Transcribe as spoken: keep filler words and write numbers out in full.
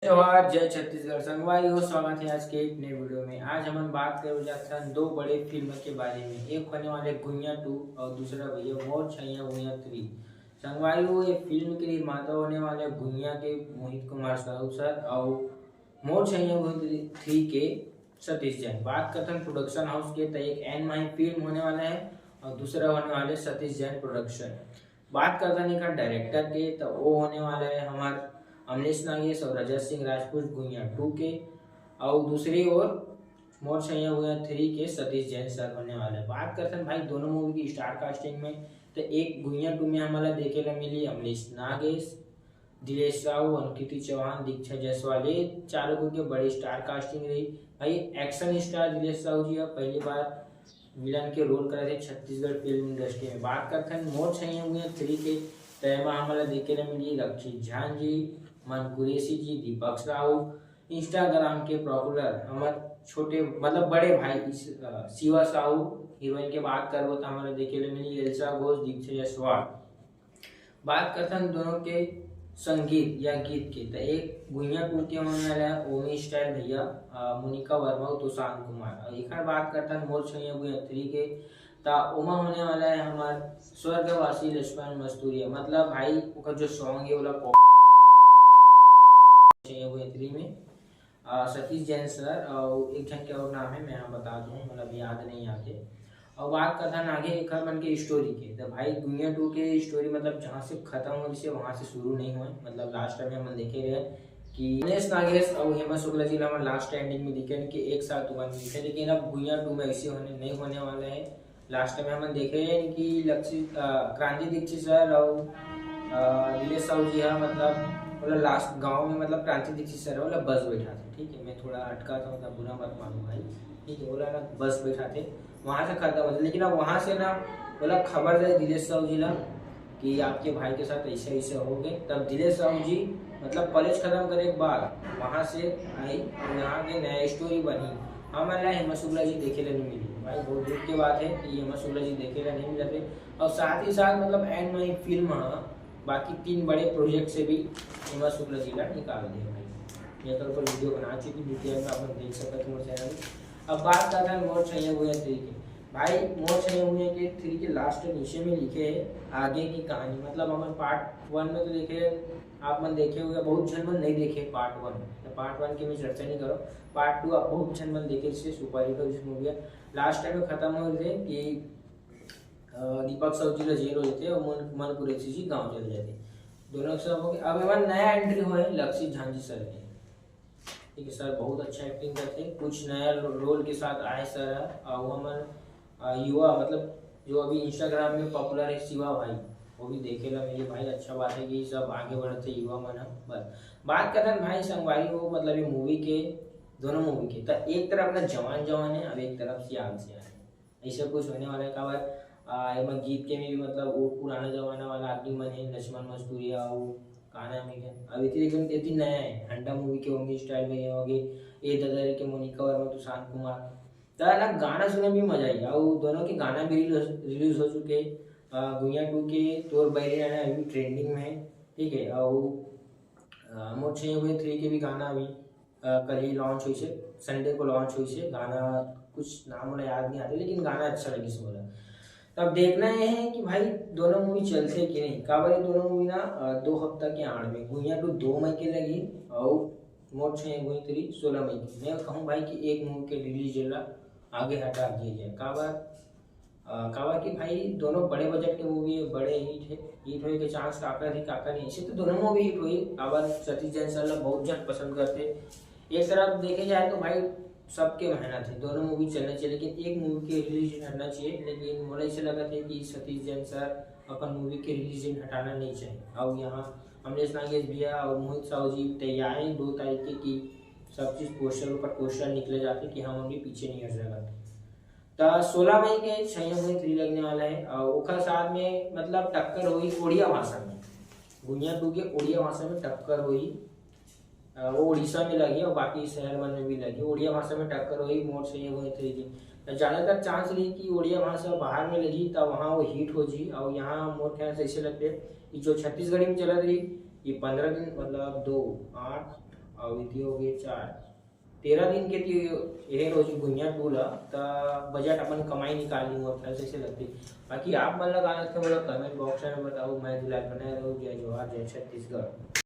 जोहार, जय छत्तीसगढ़। संगवारी हो, स्वागत है आज के एक नए वीडियो में। आज हमन बात करे जात हन दो बड़े फिल्म के बारे में। एक होने वाले गुइयां टू और दूसरा भैया मोर छैया गुइयां थ्री। संगवारी हो, ये फिल्म के निर्माता होने वाले गुइयां के मोहित कुमार साहू सर और मोर छैया गुइयां थ्री के सतीश जैन। बात करथन प्रोडक्शन हाउस के, तो एक एन माही फिल्म होने वाला है और दूसरा होने वाले सतीश जैन प्रोडक्शन। बात करथन एकर डायरेक्टर के, तो वो होने वाला है हमार अमलेश नागेश और रजत सिंह राजपूत गुइयां टू के, और दूसरी ओर मोर छैया गुइयां थ्री के सतीश जैन सर होने वाले हैं। बात करथन भाई दोनों मूवी की स्टार कास्टिंग में, तो एक गुइयां टू में हमला देखे ला मिली अमलेश नागेश, दिलेश साहू, अंकित चौहान, दीक्षा जायसवाल, ये चारों को के बड़ी स्टार कास्टिंग रही। भाई एक्शन स्टार दिलेश साहू जी अब पहली बार विलन के रोल करे थे छत्तीसगढ़ फिल्म इंडस्ट्री में। बात करथन मोर छैया गुइयां थ्री के, तो एमा हमला देखे ला मिली रक्षित झान जी, मन कुरैशी जी, दीपक साहू, इंस्टाग्राम के पॉपुलर हमर छोटे मतलब बड़े भाई इस, अ, शिवा साहू। हीरोइन के बात करबो तो हमला देखे ला मिली एल्सा घोष, दीक्षा जायसवाल। बात करथन दोनों के संगीत या गीत के, तो एक गुइयां टू के होने वाला है ओमी स्टाइल भैया, अ, मोनिका वर्मा और तुषार कुमार। और एक बात करथन मोर छैया गुइयां थ्री के, तो ओमा होने वाला है हमार स्वर्गवासी लक्ष्मण मस्तूरिया। मतलब भाई ओकर जो सॉन्ग है ओला पॉप छैया गुइयां थ्री में, अ, सतीश जैन सर और एक झन के और नाम है, मैं यहाँ बता दूँ, मतलब याद नहीं आते। और बात करथन आगे एकर मन के स्टोरी के, तो भाई गुइयां टू के स्टोरी मतलब जहाँ से खत्म हो से वहाँ से शुरू नहीं हुए। मतलब लास्ट में हमन देखे रहे कि अमलेश नागेश और हेमा शुक्ला जी ला हमन लास्ट एंडिंग में देखे कि एक साथ दुकान में थे, लेकिन अब गुइयां टू में ऐसे होने नहीं होने वाला है। लास्ट में हमन देखे रहे कि लक्ष्य, अ, क्रांति दीक्षित सर और, अ, दिलेश साहू जी हा मतलब बोला लास्ट गांव में मतलब क्रांति दीक्षित सर बोला बस बैठा थे, ठीक है, मैं थोड़ा अटका था, मतलब बुरा मत मानो भाई, ठीक है, बोला ना बस बैठा थे, वहाँ से खत्म होता, लेकिन अब वहाँ से ना बोला खबर जाए दिलेश साहू जी ला कि आपके भाई के साथ ऐसे ऐसे हो गए। तब दिलेश साहू जी मतलब कॉलेज खत्म करे के बाद वहाँ से आई और यहाँ के नया स्टोरी बनी। हमन ला हेमा शुक्ला जी देखे ला नहीं मिली भाई, बहुत दुख के बात है कि हेमा शुक्ला जी देखे ला नहीं मिलत हे। और साथ ही साथ मतलब एन माही फिल्म हा बाकी तीन बड़े प्रोजेक्ट से भी हेमा शुक्ला जी ला निकाल दिया भाई। ये तो ऊपर वीडियो बना चुकी, डिटेल में आप लोग देख सकते हो मोर चैनल। अब बात करथन मोर छैया गुइयां थ्री के। भाई मोर छैया गुइयां के थ्री के लास्ट नीचे में लिखे है आगे की कहानी, मतलब हमन पार्ट वन में तो देखे, आप मन देखे हुए बहुत झन मन नहीं देखे पार्ट वन, तो पार्ट वन की मैं चर्चा नहीं करो। पार्ट टू आप बहुत झन मन देखे, इससे सुपर हिट हो जिस मूवी है। लास्ट टाइम में खत्म हो थे कि, अ, दीपक साहू जी ला जेल हो जाते और मन मन कुरैशी जी गाँव चले जाते। दोनों सब हो गए। अब एमन नया एंट्री हुए लक्ष्य झांझी सर के, ठीक है सर, बहुत अच्छा एक्टिंग करते हैं, कुछ नया रो-, रोल के साथ आए सर। और हमर, अ, युवा मतलब जो अभी इंस्टाग्राम में पॉपुलर है शिवा भाई, वो भी देखे ला मिली भाई। अच्छा बात है कि सब आगे बढ़ते युवा मन ह। बस बात करन भाई संगवारी हो, मतलब ये मूवी के, दोनों मूवी के, तो एक तरफ ना जवान जवान है, अब एक तरफ सियान सियान है। ऐसा कुछ होने वाला है। काबर, आ, एमा गीत के में भी मतलब वो पुराना जमाना वाला आदमी मन है, लक्ष्मण मस्तूरिया, वो का नाम है क्या, अब इतनी एकदम इतनी नया है, हंडा मूवी के ओमी स्टाइल में हो गए, ए ददा रे के मोनिका वर्मा, तुषार कुमार। तो ना गाना सुने भी मजा आई। और दोनों के गाना भी रिलीज रिलीज हो चुके हैं। आ, गुइयां टू के तोर बैरी नाना अभी ट्रेंडिंग में है, ठीक है। और आ, मोर छैया गुइयां थ्री के भी गाना अभी, आ, कल ही लॉन्च हुई से, संडे को लॉन्च हुई से गाना, कुछ नाम वाला याद नहीं आते, लेकिन गाना अच्छा लगी से बोला। तब देखना ये है कि भाई दोनों मूवी चलते कि नहीं। काबर ये दोनों मूवी ना, आ, दो हफ्ता के आड़ में गुइयां टू दो मई के लगी और मोर छैया गुइयां थ्री सोलह मई की। मैं कहूँ भाई कि एक मूवी के रिलीज ला आगे हटा दिया जाए। काबर, आ, काबर कि भाई दोनों बड़े बजट के मूवी है, बड़े हिट है, हिट होए के चांस काकर ही काकर नहीं, ऐसे तो दोनों मूवी हिट हुई। काबर सतीश जैन सर ला बहुत जन पसंद करते। एक तरफ देखे जाए तो भाई सबके मेहनत है, दोनों मूवी चलना चाहिए, लेकिन एक मूवी के रिलीज हटना चाहिए। लेकिन मोला ऐसे लगत है कि सतीश जैन सर अपन मूवी के रिलीज हटाना नहीं चाहिए। और यहाँ अमलेश नागेश भैया और मोहित साहू जी तैयार हैं दो तारीख के कि सब चीज पोस्टर ऊपर पोस्टर निकले जाते कि हम उनके पीछे नहीं हट सकते। तो सोलह मई के छैया गुइयां थ्री लगने वाला है और ओकर साथ में मतलब टक्कर हुई उड़िया भाषा में, गुइयां टू के उड़िया भाषा में टक्कर हुई। अ, वो उड़ीसा में लगी और बाकी शहर मन में भी लगी। उड़िया भाषा में टक्कर हुई मोर छैया गुइयां थ्री की। तो ज्यादातर चांस रही कि उड़िया भाषा बाहर में लगी, तब वहाँ वो हिट हो जी। और यहाँ मोर ख्याल से ऐसे लगते कि जो छत्तीसगढ़ी में चलत रही, ये पंद्रह दिन, मतलब दो, आठ, अउ इति हो गए चार। तेरह दिन के ती ये रोजी भुइयां टू ला, त बजट अपन कमाई निकाल ली, मोर ख्याल से ऐसे लगथे। बाकी आप मन ला का लगथे, मोला कमेंट बॉक्स में बताओ। मैं दुलाल, बने रहो। जय जोहार, जय छत्तीसगढ़।